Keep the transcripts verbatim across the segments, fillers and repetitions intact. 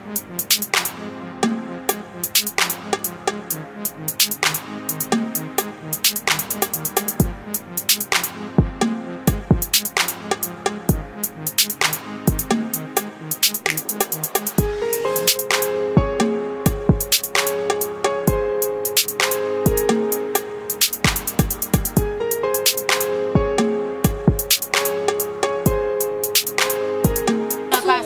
Sou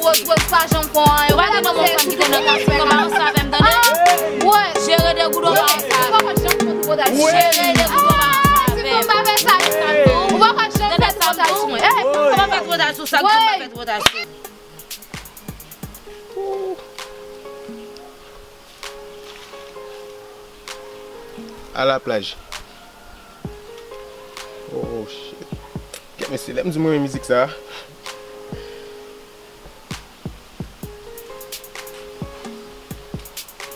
Rose, Rose pa janm fè anyen. Ou pa gen nan fanm ki te nan kafou, kòman ou sa avè m, tande? Jere de goudon pa ansanm avè m. Jere de goudon pa ansanm avè m. Ou pa janm fè tripotay sou mwen. Kòman fè tripotay sou sa, kòman fè tripotay sou. À la plage. Oh shit. Kèt mesye, lè m di mwen renmen mizik sa.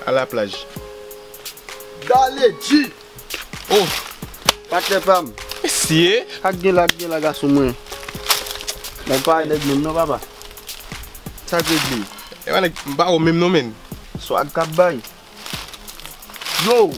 À la plage. Dale G. Oh. Patnè pa m. Mesye. Ak gen la, ak gen la gason mwen. Mwen pa nèg menm non papa. Sa k regle? E pa nèg m pa ou menm non menn. Swag k ap bay. Yo.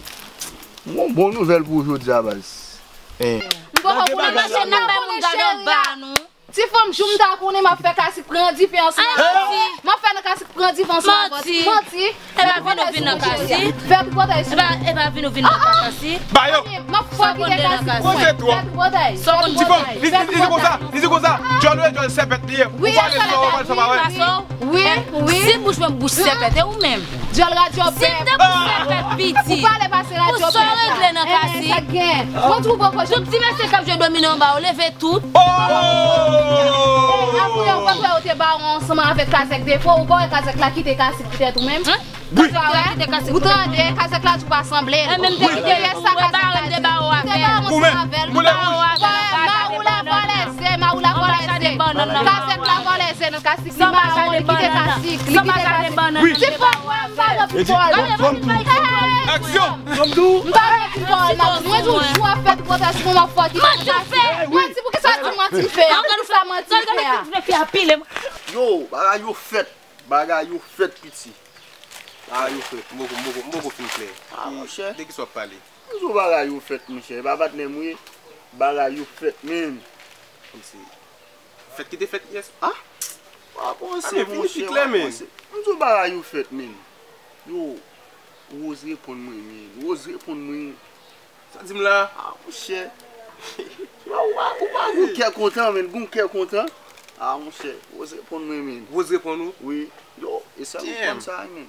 M gon bon nouvèl pou ou jodi a baz. M poko konnen nan mache n ap bay moun gade anba nou. Ti fanm, jou m ta konnen m ap fè kasik pran dife ansanm avè w. M ap fè nan kasik pran dife ansanm avè w. Manti. Manti. E pa vin ou vin nan kasik. Fè tripotay sou mwen. E pa vin ou vin nan kasik. Ba yo. M ap fè kite kasik mwen. Fè tripotay. Ti fanm, li di konsa, li di konsa. Djòl ou e djòl sèpèt li ye. Ou pale sa, ou pale sa pa wè. Wi, wi. Si bouch mwen bouch sèpèt, e ou menm? Djòl radyo pèp. Si m te bouch sèpèt piti. Ou pale pase radyo pèp la. Pou sa w regle nan kasik? Sa gen. Mwen di w poko. Tout ti mesye k ap jwe domine anba yo, leve tout. Apre yo, apre yo te ba w ansanm avèk kazèk defo, ou pa wè kazèk la kite kasik poutèt ou menm? Ou tande, kazèk la di w pa sanble l. Ou te wè sa kazèk la di w. Ou te ba w ansanm avè l. Mawoula vòlè ze, mawoula vòlè ze. Kazèk la vòlè ze nan kasik. Li mawon, li kite kasik, li kite kasik. Ti fanm, wè m pa nan pipòl. Aksyon! M pa nan pipòl, m ap di, mwen di w jou ap fè tripotay sou mwen, m ap fè kite kasik. Mwen di poukisa w di manti l fè a? Poukisa manti l fè a? Yo, bagay yo fèt. Bagay yo fèt piti. Bagay yo fèt. M poko, m poko, m poko fin klè. Ah, monchè. De kisa w ap pale? M di w bagay yo fèt, monchè. E pa patnè m wi. Bagay yo fèt, menn. Kòmsi fèt ki te fèt, yes. Ah? W ap panse, monchè, w ap panse. M di w bagay yo fèt, menn. Yo, Rose reponn mwen, menn. Rose reponn mwen. Sa di m la? Ah, monchè. Ou pa, ou pa gon kè kontan, menn. Gon kè kontan. Ah, monchè. Rose reponn mwen, menn. Rose reponn ou? Wi. Yo, e sèl ou konn sa, menn.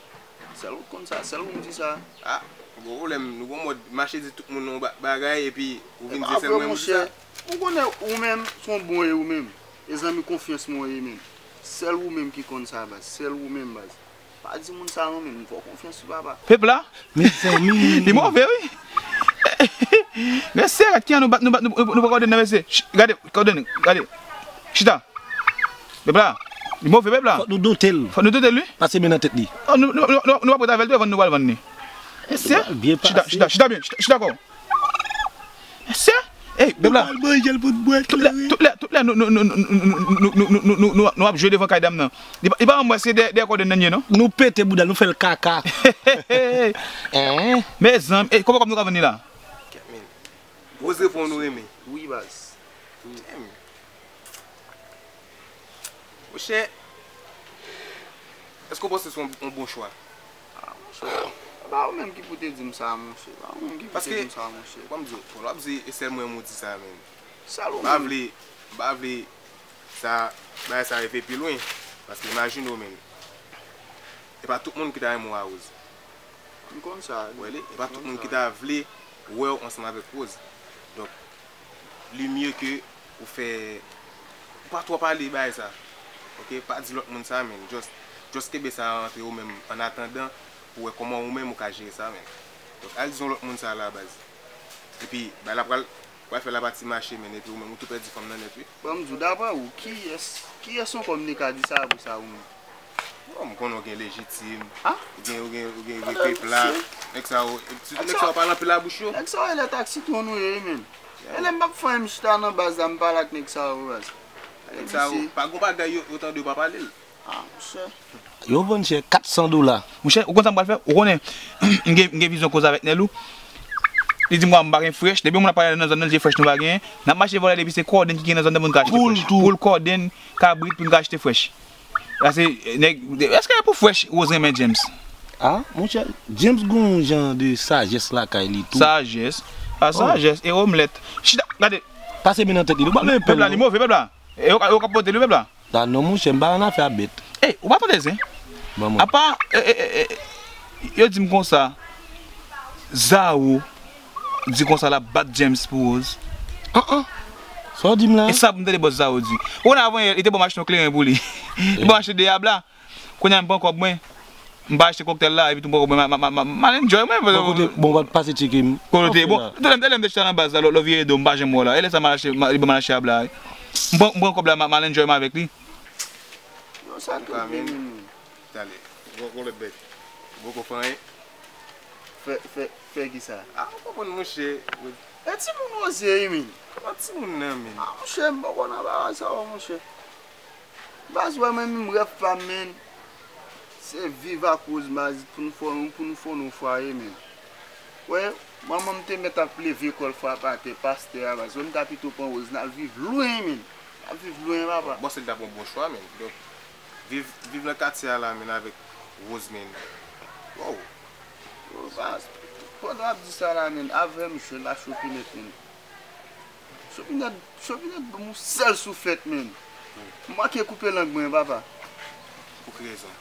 Sèl ou konn sa, sèl ou m di sa. Ah, gon pwoblèm. Nou gon mòd mache di tout moun yon ba-, bagay, epi ou vin di sèl mwen m di sa. Ou konnen ou menm, se yon bon e ou menm. E zanmi konfyans mwen w ye, menn. Sèl ou menm ki konn sa, baz. Sèl ou menm, baz. Pa di moun sa non, menn. M fè w konfyans wi, papa. Pèp la? Mezanmi. Li move, wi. Mesye, gad kijan nou bat, nou bat, nou, nou pran kòdonn nan, mesye. Ch-, gade, kòdonn, gade. Chita. Pèp la. Li move, pèp la. Fòk nou doute l. Fòk nou doute l, wi. Pase men nan tèt li. Oh, nou, nou, nou, nou, nou pa prèt avè l tou, e vann nou pral vann li. Mesye. Chita, chita, chita byen, chita, chita kò w. Mesye, ey, pèp la. Tout lè, tout lè, tout lè nou, nou, nou ap jwe devan kay dam nan. Li pa, li pa janm wè se dèyè, dèyè kòdonn nan ye, non. Nou pete bouda l, nou fè l kaka. Mezanmi, ey, konbyen kòb nou ka vann li la? Rose reponn ou renmen. Wi, baz. Monchè, èske w panse se yon, yon bon chwa? Ah, monchè, se pa ou menm ki pou te di m sa, monchè. Se pa ou menm ki pou te di m sa, monchè. Paske, ban m di w, bon, w ap di, e sèl mwen m ou di sa, menn. Sèl ou menm. M pa vle, m pa vle sa, bagay sa rive pi lwen. Paske imajine w, menn. E pa tout moun ki ta renmen w a Rose. M konn sa. Ou wè li? E pa tout moun ki ta vle wè w ansanm avèk Rose. Donk, li mye ke ou fè, ou pa twò pale bagay sa. Oke? Pa di lòt moun sa, menn. Just, just kenbe sa antre ou menm, an atandan pou wè kòman ou menm ou ka jere sa, menn. Donk, al di yon lòt moun sa la, baz. Epi, bagay la pral, pral fè la pati mache, menn. Epi ou menm, ou tou pèdi fanm nan nèt, wi. Ban m di w, daprè ou, kiyès, kiyès ankò m te ka di sa pou sa ou menm? Bon, m konnen w gen Lejitim. Ah? Ou gen, ou gen, ou gen, ou gen Pepla. Nèg sa yo, sitou nèg sa yo pale anpil a bouch yo. Nèg sa yo e lè taksi tou nou ye, menn. E lè m p ap fè anyen, m chita nan baz la, m pale ak nèg sa yo, baz. Nèg sa yo, pa gon bagay yo, yo tande yo pa pale l. Ah, monchè. Yo vann chè kat san dola. Monchè, ou konn sa m pral fè? Ou konnen, m gen, m gen vizyon koze avèk Nèlou. Li di m, "Wa, m pa gen frèch." Depi yon moun ap pale nan zòn nan, li di frèch nou pa genyen. N ap mache vòlè depi se kòdenn ki gen nan zòn nan pou n ka achte frèch. Poul tou. Poul, kòdenn, kabrit pou n ka achte frèch. La se, nèg, èske e pou frèch Rose renmen James? Ah, monchè, James gon jan de sajès lakay li tou. Sajès? Pa sajès, e omlèt. Chita, gade. Pase men nan tèt li. Ou pa menm pèp la, li move, pèp la. E yo, yo ka pote li, pèp la. Ah non, monchè, m pa nan afè a bèt. Ey, ou pa tande zen? Ban mwen. Apa, e, e, e, e, yo di m konsa, Zao di konsa l ap bat James pou Rose. An, an. Sa w di m la? E sa pou m tande bòs Zao di. Ou konnen avan yè, li te ban m achte yon kleren pou li. Li ban m achte de yab la. Kounye a m pran kòb mwen. M pa achte koktèl la, epi tou m pran kòb mwen, m, m, m, m, m al enjoy mwen. Bon, kote, bon, w pa t pase tcheke m. Kote, bon, tèlè m, tèlè m te chita nan baz la, lò, lò vire do, m pa janm wè w la. E lè sa m al achte, m, li ban m al achte yab la. M pran, m pran kòb la, m, m al enjoy mwen avèk li. Yo, sa tout vle menm. Talè. Gon, gon lòt bèt. Poko fè anyen. Fè, fè, fè kisa? Ah, ou konprann, monchè. E timoun Rose ye, wi, men. Kòman timoun nan, men? Ah, monchè, m poko nan bagay sa yo, monchè. Baz, wè, mwen menm rèv pa m, men, se viv ak Rose, baz, pou nou fè, pou nou fè yon fwaye, men. Wè, manman m te mèt ap leve kò l frape atè, pastè a, baz. Wè, m ta pito pran Rose, n al viv lwen, men. N al viv lwen, papa. Bon, se li t ap yon bon chwa, men. Donk, viv, viv nan katye a la, men, avèk Rose, men. Wow. Yo, baz, pandan w ap di sa la, men, avè m, jwenn la chopinèt, men. Chopinèt, chopinèt ban m yon sèl souflèt, men. M manke koupe lang mwen, papa. Pou ki rezon?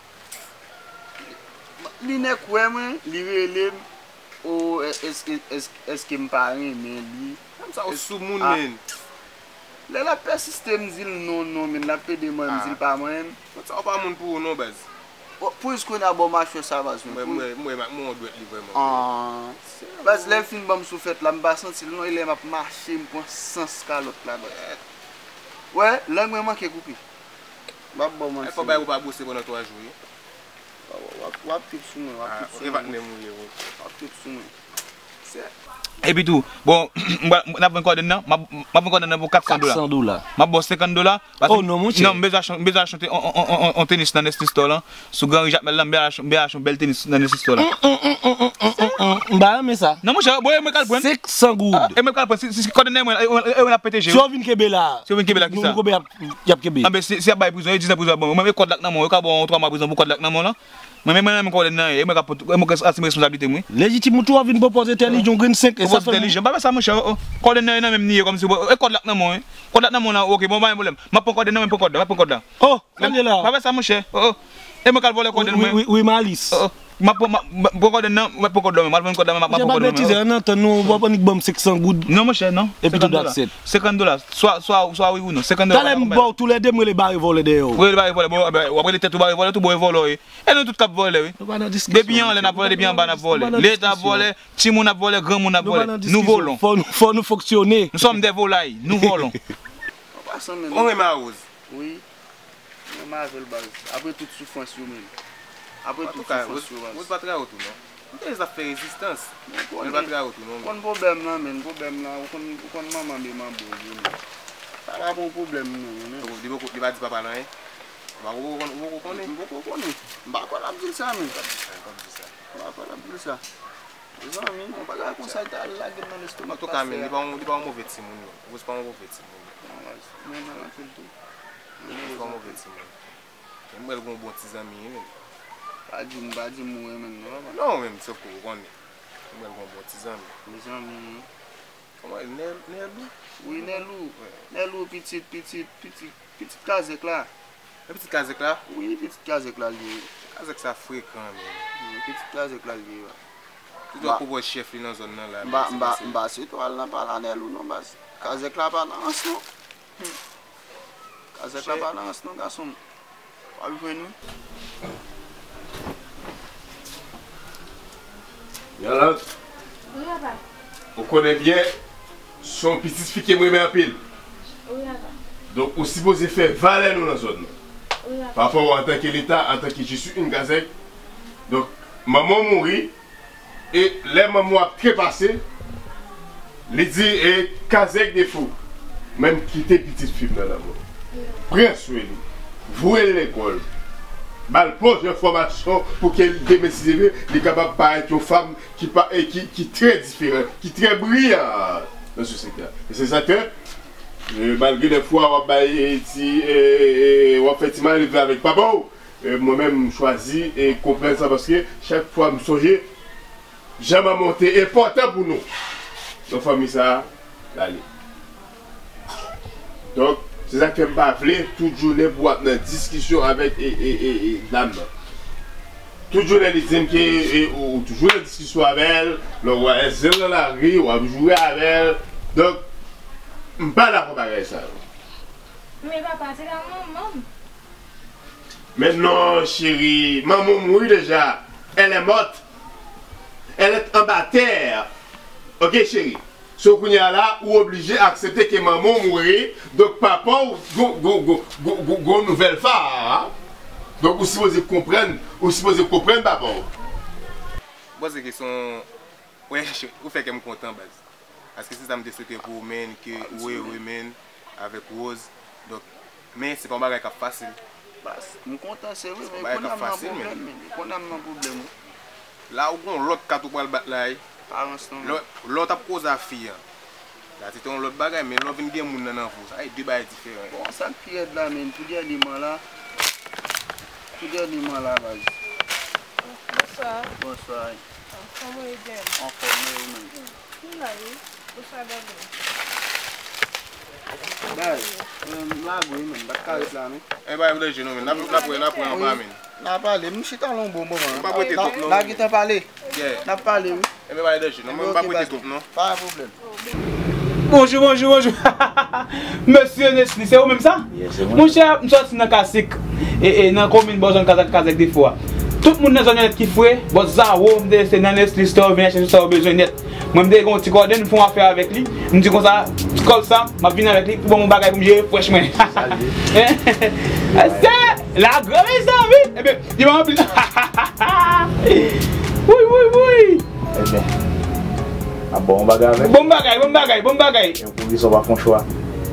Li nèk wè mwen, li rele m. O, è-, èske, èske, èske m pa renmen li? Kòmsa ou soumoun, men. Lè l ap pèsiste, m di l non, non, men l ap pede manyen, m di l pa manyen m. Kòmsa ou pa moun pou ou non, baz. Bon, pou jis kounye a, bon, machwè sa, baz, men. Mwen, mwen, mwen, mwen, mwen dwèt li vrèman. Ah. Baz, lè l fin ban m souflèt la, m pa santi l non, e lè m ap mache, m pran sans kalòt la, baz. Wè, lang mwen manke koupe. M ap ba w manti. Fò bay ou pa bwose pandan twa jou, wi. W ap, w ap, w ap trip sou mwen, w ap trip sou mwen. Ou gen patnè m ou ye, wi. W ap trip sou mwen. Epi tou, bon, m pral, n ap vann kòdenn nan, m ap, m ap vann kòdenn nan pou kat san dola. Kat san dola. M ap ba w senkant dola. Oh non, monchè. Non, m bezwen achte, m bezwen achte yon, yon, yon, yon, yon tenis nan Nestlé Store lan. Sou Gran Ri Jakmèl lan, m bezwen achte, m bezwen achte yon bèl tenis nan Nestlé Store lan. M pa renmen sa. Non, monchè, bon, e mwen k al pran. Senk san goud. Ah, e mwen k al pran. Si, si, si kòdenn nan e mwen, e mwen, e mwen ap pete je. Si yo vin kenbe la. Si yo vin kenbe la, kisa? Nou, nou konbyen y ap, y ap kenbe? Anben, si, si y ap bay prizon, yo diz an prizon, bon, mwen, e kòd la k nan men w, yo ka ba w yon twa mwa prizon pou kòd la k nan men w lan. Mwen menm, mwen menm kòdenn nan, e mwen k ap, e mwen k ap asime responsablite m, wi. Lejitim ou tou ap vin pwopoze tèlijyon grenn senk, e sa fè m. Tèlijyon, pa fè sa, monchè, oh, oh. Kòdenn nan, e nan men m li ye, kòmsi, bon, e kòd la k nan men w, wi. Kòd la k nan men w lan, oke, bon, pa gen pwoblèm. M ap pran kòdenn nan, mwen pran kòd la, mwen pran kòd la. Oh, tande la. Pa fè sa, monchè, oh, oh. E mwen k al vòlè kòdenn mwen. Wi, wi, wi, Malis. Oh, oh. M ap pran, m ap, m ap pran kòdenn nan, mwen pran kòd la, mwen, m al pran kòd la, mwen, m ap pran kòd la, mwen. Monchè, pa betize, ann antann nou, w ap annik ban m senk san goud. Non, monchè, non. Epi tou, that's it. Senkant dola. Swa, swa, swa wi ou non. Senkant dola. Talè m ba w toulède, m rele bare vòlè dèyè w. Ou rele bare vòlè, bon, w ap rele tèt ou bare vòlè tou, bon, e vòlè w ye. E nou tout k ap vòlè, wi. Nou pa nan diskisyon. Depi anlè n ap vòlè, depi anba n ap vòlè. Leta ap vòlè, timoun ap vòlè, granmoun ap vòlè. Nou volon. Fò nou, fò nou fonksyone. Nous sommes des volailles, nous volons. An pasan, men. Ou renmen a Rose? Wi. Mwen renmen avè l, baz. Apre tout soufrans yo, men. Apre tout soufrans yo, baz. Antouka, Rose, Rose pa trayi w tou, non. M te jis ap fè rezistans. Men l pa trayi w tou, non, men. Konn pwoblèm lan, men. Pwoblèm lan, ou konn, ou konn manman m e manbo l ye, men. Sa pa bon pwoblèm, non, men. Li poko, li pa di papa l anyen? Ou poko konn, ou poko konnen? M poko konnen. M pa kwè l ap di l sa, men. L ap di sa, l ap di sa. M pa kwè l ap di l sa. Mezanmi, yon bagay konsa, l ta al lage m nan lestomak pastè a. Antouka, men, li pa yon, li pa yon move timoun, non. Rose pa yon move timoun. Non, baz, mwen renmen l anpil tou. Rose pa yon move timoun. Men m wè l gon bon ti zanmi, wi, men. Pa di m, pa di m ou renmen l, non, papa. Non, men, se pou ou konnen. M wè l gon bon ti zanmi. Mezanmi. Kòman e? Nèl-, Nèlou? Wi, Nèlou. Wi. Nèlou, pitit, pitit, pitit, pitit kazèk la. E pitit kazèk la? Wi, pitit kazèk la l ye. Kazèk sa frekan, men. Wi, pitit kazèk la l ye, wi. Li dwe pwopòz chèf li nan zòn nan la. M pa, m pa, m pa site w al nan pale a Nèlou non, baz. Kazèk la pa nan rans non. Hmm. Kazèk la pa nan rans non, gason m. W ap jwenn wi. Yolande. Wi, papa. Ou konnen byen, se yon pitit fi ke m renmen anpil. Wi, papa. Donk, ou sipoze fè valè nou nan zòn nan. Wi, papa. Papa w antanke Leta, antanke je suis une kazèk. Donk, manman w mouri, e lè manman w ap trepase, li di, e, kazèk defo, men m kite pitit fi m nan nan men w. Pran swen li. Voye l lekòl. Ba l plis enfòmasyon pou ke demen si Dye vle, li kapab parèt yon fanm ki pa, e ki, ki trè diferan, ki trè briyan nan sosyete a. E se sa ke, e, malgre dèfwa w ap bay, e, ti, e, e, e, w ap fè ti malèv avèk papa w, e, mwen menm m chwazi, e, konprann sa paske chak fwa m sonje jan manman w te enpòtan pou nou. Nan fanmi sa a, l ale. Donk, se sa k fè m pa vle tout jounen pou w ap nan diskisyon avèk, e, e, e, e, dam nan. Tout jounen li di m ke, e, ou, ou toujou nan diskisyon avè l, lè w wè zel nan lari, w ap joure avè l. Donk, m pa dakò bagay sa yo. Men papa, se pa manman m. Men non, cheri, manman w mouri deja. Elle est morte. Elle est en bas terre. Ok, cheri? So, kounye a la, ou oblije aksepte ke manman w mouri, donk papa w gon, gon, gon nouvèl fanm. Donk, ou sipoze konprann, ou sipoze konprann papa w. Bon, se kesyon, wè, ou fè kè m kontan, baz. Paske se sa m te swete pou ou, man, ke ou ere, man, avèk Rose. Donk, men se pa yon bagay k ap fasil. Baz, m kontan, se vre, men kounye a m nan pwoblèm, men kounye a m nan pwoblèm, wi. La, ou gon lòt kat ou pral bat la, wi. Pa ranse non, men. Lè, lè w t ap koze a fi an, la, se te yon lòt bagay, men lè w vin gen moun nan nan vi w, sa e de bagay diferan. Bon, sa k pi rèd la, men, tou dènyèman la, tou dènyèman la, baz. Bonswa. Bonswa. Kòman w ye, Jen? Anfòm, wi, ou menm? M la, wi. Bonswa, Dani. Baz, m lage w, wi, menm. M pa t ka ret la, non. E, pa yon danje, non, menm. N ap, n ap wè, n ap wè anba, menm. N a pale, m chita la yon bon moman. M p ap rete twòp, non. N a gentan pale. Yeah. N ap pale, wi. E, men pa yon danje, non. Mwen, m p ap rete twòp, non. Pa gen pwoblèm. Bonjou, bonjou, bonjou. Mesye Nesly, se ou menm sa? Yes, se mwen. Monchè, m sòti nan Kasik, e, e, nan komin bò zòn Kazèk, Kazèk Defo a. Tout moun nan zòn yo nèt ki fre, bò zawo, m te rete nan Nesly Store, vin achte tout sa yo bezwen nèt. Mwen, m te gen yon ti kòdonn, m fè yon afè avèk li. M di konsa, ti kòb sa, m ap vin avèk li pou ban m yon bagay pou m jere frèch mwen. Salye. Èske la gran mezanmi? Ebyen, li ban m anpil. Wouyy, wouyy, wouyy. Ebyen, ap bon bagay avèk. Bon bagay, bon bagay, bon bagay. Yon pouri sa w pa fè yon chwa.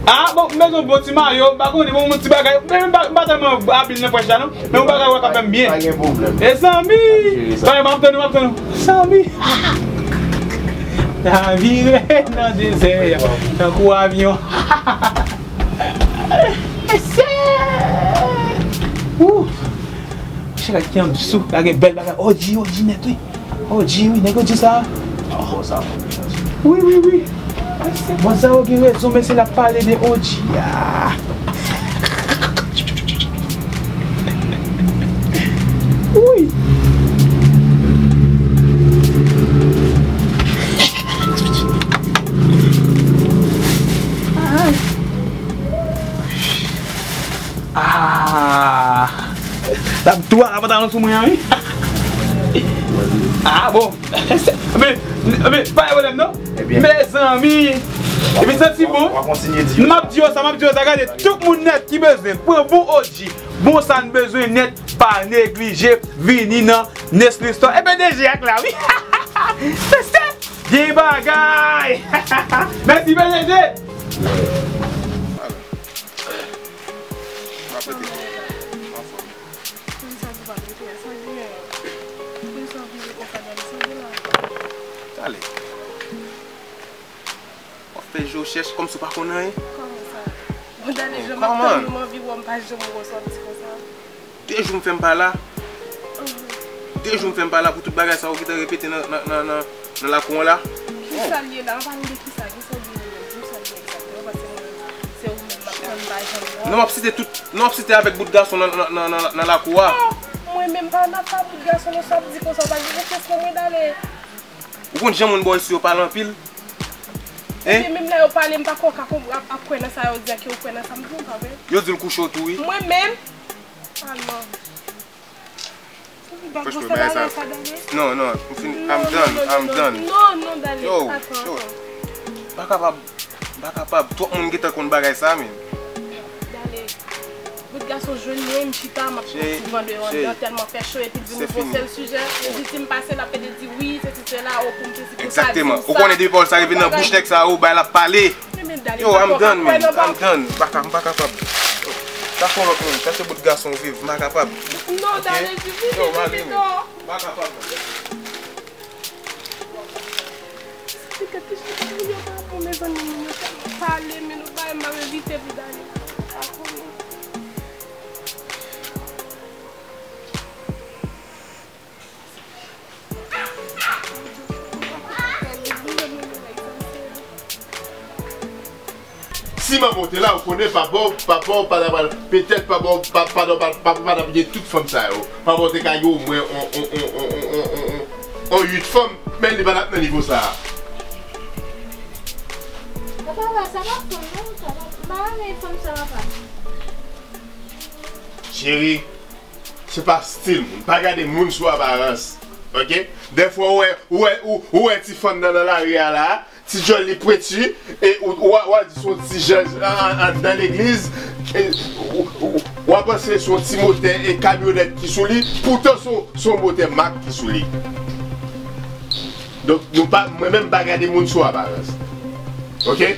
Ah, bon, m bezwen bon ti mayo, m pa konnen, bon, bon ti bagay. Men m pa, m pa tèlman abil nan frèch la, non. Men yon bagay wè k ap fè m byen. Pa gen pwoblèm. E zanmi! N ap jere sa. Zanmi, m ap tann ou, m ap tann ou. Zanmi! Lavi rèd nan dezè a, tankou avyon. Mesye! Wou! Chèlèt ki ann sou, la gen bèl bagay. O G, O G nèt, wi. O G, wi, nèg yo di sa. Wi, wi, wi. Bon, sa yo gen rezon, mesye, l ap pale de O G a. Wi. Ah! L ap tou al pantalon sou mwen an, wi. Ah, bon. Men, men, pa gen pwoblèm, non. Ebyen. Mezanmi. Epi santi bon. W a kontinye di yo. M ap di yo sa, m ap di yo sa. Gade, tout moun nèt ki bezwen pran bon O G, bon sa n bezwen nèt, pa neglije vini nan Nesly Store. E P D G a k la, wi. Mesye, gen bagay. Mèsi, P D G. M ap rete anfòm. Kòmsa pou pa rete a, sa gen. Kòmsa vire konsa gade, sa gen la. Talè. W ap fè je w chèch kòmsi w pa konn anyen. Kòman sa? Bon, Dani, jan m ap tann ou, m anvi wè w, m pa janm wè w sòti konsa. De jou m fè m pa la. De jou m fè m pa la pou tout bagay sa yo gentan repete nan, nan, nan, nan, nan lakou an la. Kisa l ye la? Ann pale de kisa? Kisa w di menm? Di m sa l ye egzakteman, paske mwen menm, se ou menm m ap tann, m pa janm wè w. Non, m ap site tout, non, m ap site avèk bout gason nan, nan, nan, nan, nan lakou a. Oh, mwen menm pa nan pa bout gason, non, sa w ap di konsa, w pa gen konfyans nan mwen, Dani. Ou konn jan moun bò isit yo pale anpil? Hein? Ebyen, menm lè yo pale, m pa kwè w ka konp-, ap, ap kwè nan sa yo di a, ke w kwè nan sa m di w, pa vre? Yo di l kouche w tou, wi. Mwen menm? Ah, non. Franchman, bagay sa. Non, non, m fin, I'm done, I'm done. Non, non, Dani, yo, atann, yo, atann. M pa kapab, m pa kapab. Twòp moun gentan konn bagay sa, men. Dani, bout gason jwenn mwen, m chita, m ap pran ti van deyò anndan, tèlman fè cho, epi l vin ouvri yon sèl sijè. Li di m pase, l ap pede di wi, sesi, sela, o, pou m te si, pou sa, di m sa. Egzakteman. Ou konnen depi pawòl sa rive nan bouch nèg sa, o, bay l ap pale. Yo, I'm done, man. I'm done. M pa ka, m pa kapab. Chache yon lòt moun, chache bout gason w viv, m pa kapab. Non, Dani, di vini pito. M pa kapab. Pitit ki chita pou yo pa bon, mezanmi, moun yo tèlman pale, men nou pa, m ap evite pou Dani pa konnen. Si manman w te la, ou konnen papa w, papa w pa ta pral, petèt papa w pa, pa, pa, pa, pa, pa t ap gen tout fanm sa yo. Papa w te ka gen omwen on, on, on uit fanm, men li pa t ap nan nivo sa a. Papa, sa pa fanm non, sa pa, m pa renmen fanm sa, papa. Cheri, se pa stil moun. Pa gade moun sou aparans. Oke? Dèfwa, ou wè, ou wè, ou, ou wè ti fanm nan, nan lari a la, ti djòl li pwenti, e ou, ou, ou di se yon ti jèn an, an, anndan legliz, e ou, ou, ou panse se yon ti motè e kamyonèt ki sou li, poutan se yon, se yon motè mak ki sou li. Donk, nou pa, mwen menm, m pa gade moun sou aparans. Oke?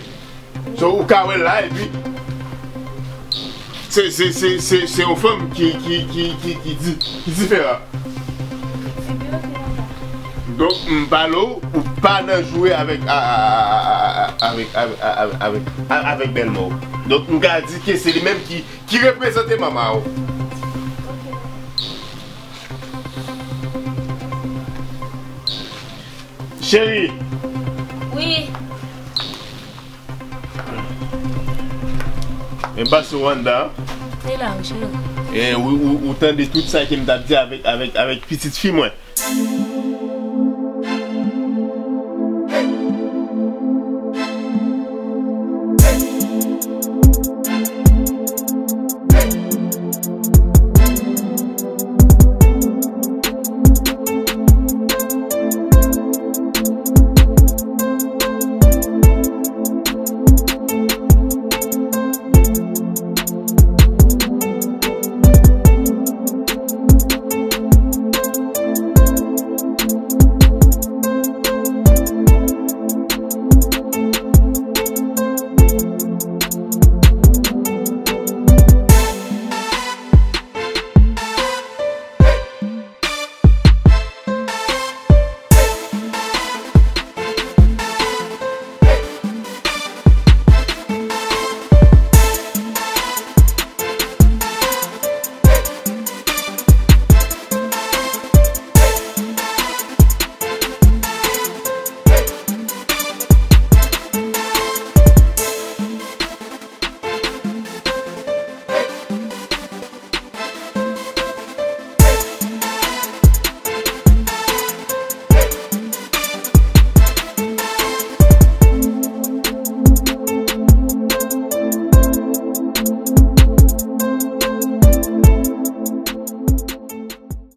So, ou ka wè l la, epi se, se, se, se, se yon fanm ki, ki, ki, ki, ki di, ki diferan. Donk, m pale w, ou pa nan jwe avèk, a, a, a, a, a, avèk, avèk, a, a, avèk, a, avèk bèlmè w. Donk, m ka di ke se li menm ki, ki reprezante manman w. Cheri. Wi. Men pase w anndan. Li la, wi, cheri. E, ou, ou, ou tande tout sa ke m t ap di avèk, avèk, avèk pitit fi mwen.